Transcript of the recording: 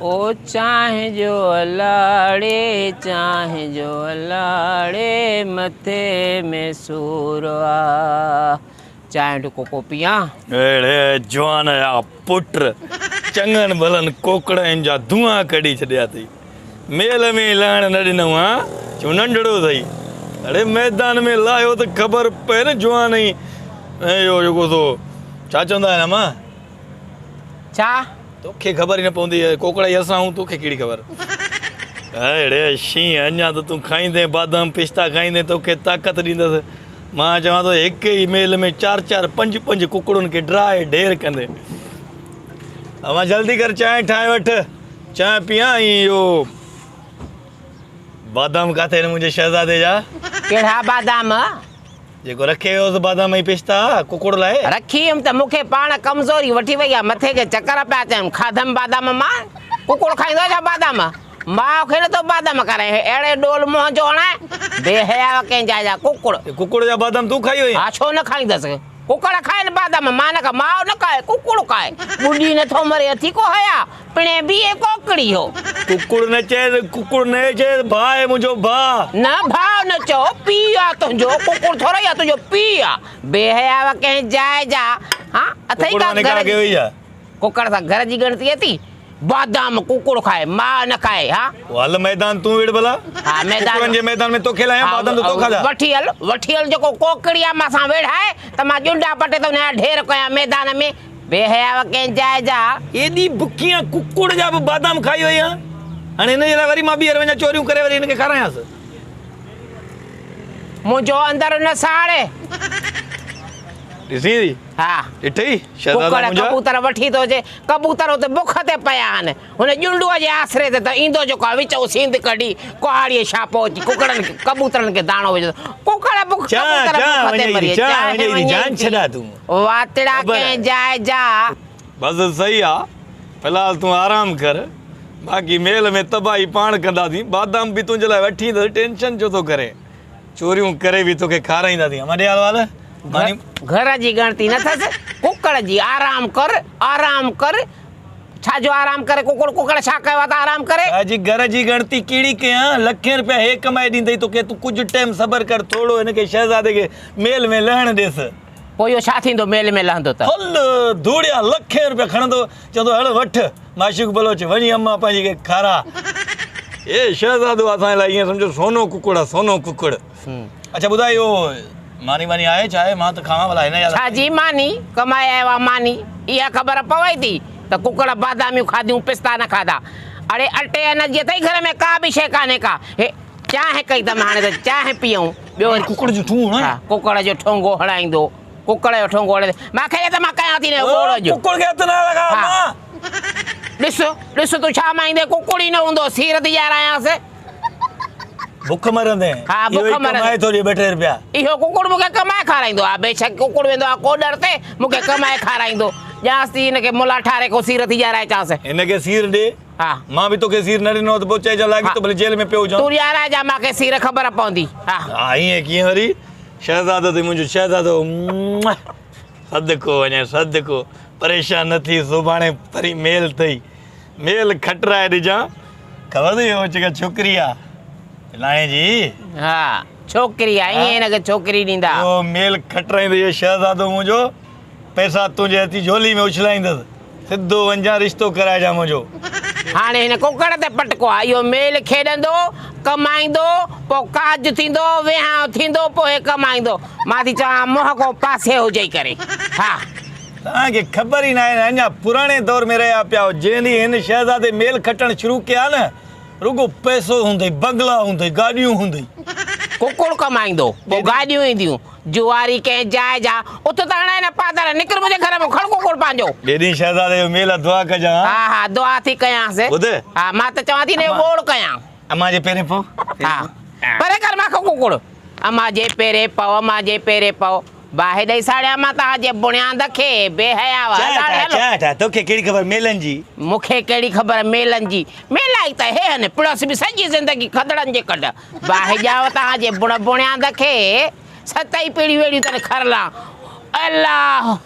او چانهه جو الاڙي چانهه جو الاڙي مٿي ۾ سور آ چانهه ڍڪو ڪو پيان. اڙي جوان جا پٽ چڱن ڀلن ڪوڪڙائين جا دونهان ڪڍي ڇڏيا اٿئي. ميل ۾ ئي لهڻ نه ڏنئون ها چون ننڍڙو اٿئي. اڙي ميدان ۾ لاهيو ته خبر پئي نه جوان ۽ اهو جيڪو سو ڇا چوندا آهن امان. ڇا؟ توکي خبر ئي نه پوندي ڪوڪڙائي اسان آهون توکي ڪهڙي خبر. اڙي شينهن اڃا ته تون کائيندين بادام پستا کائيندين توکي طاقت ڏيندس مان چوان ٿو هڪ ئي ميل ۾ چار چار پنج پنج ڪڪڙن کي ڊرائي ڍير ڪندين. اوهان جلدي ڪر چانهه ٺاهي وٺ چانهه پيان ۽ اهو بادام ڪاٿي آهن منهنجي شهزادي جا. ڪهڙا بادام؟ جيڪو رکي ويو هوس بادام ۽ پستا ڪڪڙ لاء. رکي هيم ته مون کي پاڻ ڪمزوري وٺي وئي آ، مٿي کي چڪر پيا اچن، کاڌم بادام مان، ڪڪڙ کائيندو آ ڇا بادام؟ ماء کي نٿو بادام کارائين، هي اهڙي ڏول منهن جو هڻائي، بي حياء ڪنهن جاء جا ڪڪڙ. ڪڪڙ جا بادام تون کائي وئين؟ ها ڇو نه کائيندس، ڪڪڙ کائن بادام، مان نه کان، ماء نه کائي، ڪڪڙ کائي، ٻڏي نٿو مري اٿي ڪو حياء. پڻهين بيهي ڪوڪڙي هو. ڪڪڙ نه چئيس، ڪڪڙ نه چئيس، ڀاء آهي منهنجو ڀاء. نه ڀاء نه چئو، پيء آ تنهنجو، ڪڪڙ ٿورئي آ تنهنجو پيء آ. بي حياء ڪنهن جاء جا، ها اٿئي ڪڪڙ ڪا سان نڪاح گهر ڪيو جي. هئي ڇا؟ ڪڪڙ سان گهر جي ڳڻتي اٿي؟ بادام ڪڪڙ کائي، ماء نه کائي، ها. پوء هل ميدان تون وڙهه ڀلا. ها ميدان. ڪڪڙن جي ميدان ۾ توکي لاهيان، بادام ته تو کاڌا. وٺي هل، وٺي هل جيڪو ڪوڪڙي آ مان سان ويڙهائي ته مان ڄنڊا پٽي ته ان جا ڍير ڪيان ميدان ۾. بي حياء ڪنهن جاء جا. ايڏي بکي آن ڪڪڙ جا به بادام کائي وئي آن هاڻي هن جي لاء وري مان ٻيهر وڃان چوريون ڪري وري هن کي کارايانس. منهنجو اندر نه ساڙ. ڏسين ٿي؟ ها. ڏٺئي شهزادا ڪڪڙ منهنجا. ڪبوتر وٺي ٿو اچي. ڪبوتر اتي بک تي پيا آهن. هن ڄنڊوء جي آسري تي ته ايندو جيڪو آهي وچئون سينڌ ڪڍي ڪهاڙيء شاپو اچي ڪڪڙن کي ڪبوترن کي داڻو وجهندو. ڪڪڙ بک چانهه ڪبوتر چانهه بک تي وڃئي مري ٿي چانهه چانهه وڃئي ٿي وڃئي جان ٿي. ڇڏا تون. واتڙا خبر ڪنهن آهي. جاء جا. بس صحيح آ في الحال تون آرام ڪر باقي ميل ۾ تباهي پاڻ ڪنداسين بادام به تنهنجي لاء وٺي ايندس ٽينشن ڇو ٿو ڪرين چوريون ڪري به توکي کارائينداسين امان ڏي حال وال ماني. گهر جي ڳڻتي نه ٿس ڪڪڙ جي آرام ڪر آرام ڪر ڇا جو آرام ڪري ڪڪڙ ڪڪڙ ڇا ڪيو آ ته آرام ڪري. ڇا جي گهر جي ڳڻتي ڪهڙي ڪيان لکين رپيا هي ڪمائي ڏيندئي توکي تون ڪجهه ٽيم صبر ڪر ٿورو هن کي شهزادي کي ميل ۾ لهڻ ڏيس. پوء اهو ڇا ٿيندو ميل ۾ لهندو ته. هل ڌوڙيا لکين رپيا کڻندو چوندو هل وٺ معشوق بلوچ وڃي امان پنهنجي کي کاراء. اي شهزادو اسان جي لاء ائين سمجهو سونو ڪڪڙ آ سونو ڪڪڙ. اڇا ٻڌاء اهو ماني واني آهي ڇا آهي مان ته کاوان ڀلا هن جا. ڇا جي ماني ڪمائي آيو آ ماني اها خبر پوي ٿي ته ڪڪڙ باداميون کاڌيون پستا نه کاڌا. اڙي اٽي ان جي اٿئي گهر ۾ ڪا به شيء ڪانهي ڪا. هي چانهه ڪئي اٿم هاڻي ته چانهه پيئون. ٻيو وري ڪڪڙ جو ٺونگو هڻائين. ها ڪڪڙ جو ٺونگو هڻائيندو. ڪڪڙ جو ٺونگو هڻائيندو. مان کي ته مان ڪيان ٿي نه ٻوڙ اڄ. ڪڪڙ کي هٿ نه لڳا مان. ڏس ڏس تون ڇا مائيندين ڪڪڙ ئي نه هوندو سير ٿي ڄارايانس. بک مرندين. ها بک مرندين. ڪمائي ٿو ڏي ٻه ٽي رپيا. اهو ڪڪڙ مون کي ڪمائي کارائيندو. ها بيشڪ ڪڪڙ ويندو آ ڪوڏر تي مون کي ڪمائي کارائيندو. ڄانس ٿي هن کي ملا ٺاري ڪو سير ٿي ڄارائي چانس. هن کي سير ڏي. ها. مان به توکي سير نه ڏنو ته پوء چئجان لاڳيتو ڀلي جيل ۾ پيو هجان. تون ڏيارائجان مان کي سير خبر پوندي. ها. ها ائين ڪيئن وري شهزادو اٿئي منهنجو شهزادو صدقو وڃي صدقو پريشان نه ٿي سڀاڻي وري ميل اٿئي ميل کٽرائي ڏجان خبر اٿئي هو جيڪا ڇوڪري آ لاڻي جي. ها ڇوڪري آ ائين هن کي ڇوڪري ڏيندا. اهو ميل کٽرائيندو شهزادو منهنجو پئسا تنهنجي اچي جهولي ۾ اڇلائيندس. سڌو وڃجان رشتو ڪرائجان منهنجو. هاڻي هن ڪڪڙ تي پٽڪو آ. اهو ميل کيڏندو، ڪمائيندو، پوء ڪاج ٿيندو، وهانء ٿيندو، پوء هي ڪمائيندو. مان ٿي چوان منهن ڪو پاسي هجئي ڪري. ها. توهان کي خبر ئي ناهي اڃا پراڻي دور ۾ رهيا پيا آهيو. جنهن ڏينهن هن شهزادي ميل کٽڻ شروع ڪيا نه، رڳو پئسو هوندئي، بنگلا هوندئي، گاڏيون هوندئي. ڪڪڙ ڪمائيندو، پوء گاڏيون اينديون. جواري ڪنهن جاء جا، اٿ ته هڻائي نه پادر، نڪر منهنجي گهر مان، کڻ ڪڪڙ پنهنجو. ٻئي ڏينهن شهزادي جو ميل آ، دعا ڪجان ها. ها ها دعا ٿي ڪيانس. ٻڌ. ها مان ته چوان ٿي نه اهو ٻوڙ ڪيان. امان جي پيرين پئو. ها پري ڪر مان کان ڪڪڙ. امان جي پيرين پئو، امان جي پيرين پئو. باهه ڏئي ساڙيان مان توهان جي بڻياند کي، بي حياء هلاڙي هلو. چانهه ٺاهه، توکي ڪهڙي خبر ميلن جي. مون کي ڪهڙي خبر ميلن جي. ميلا ئي ته هي هن، پڻس به سڄي زندگي کدڙن جي ڪڍ. باهه ڄائو توهان جي بڻ بڻياند کي، ست ئي پيڙهيون اهڙيون تن کرلان. الله!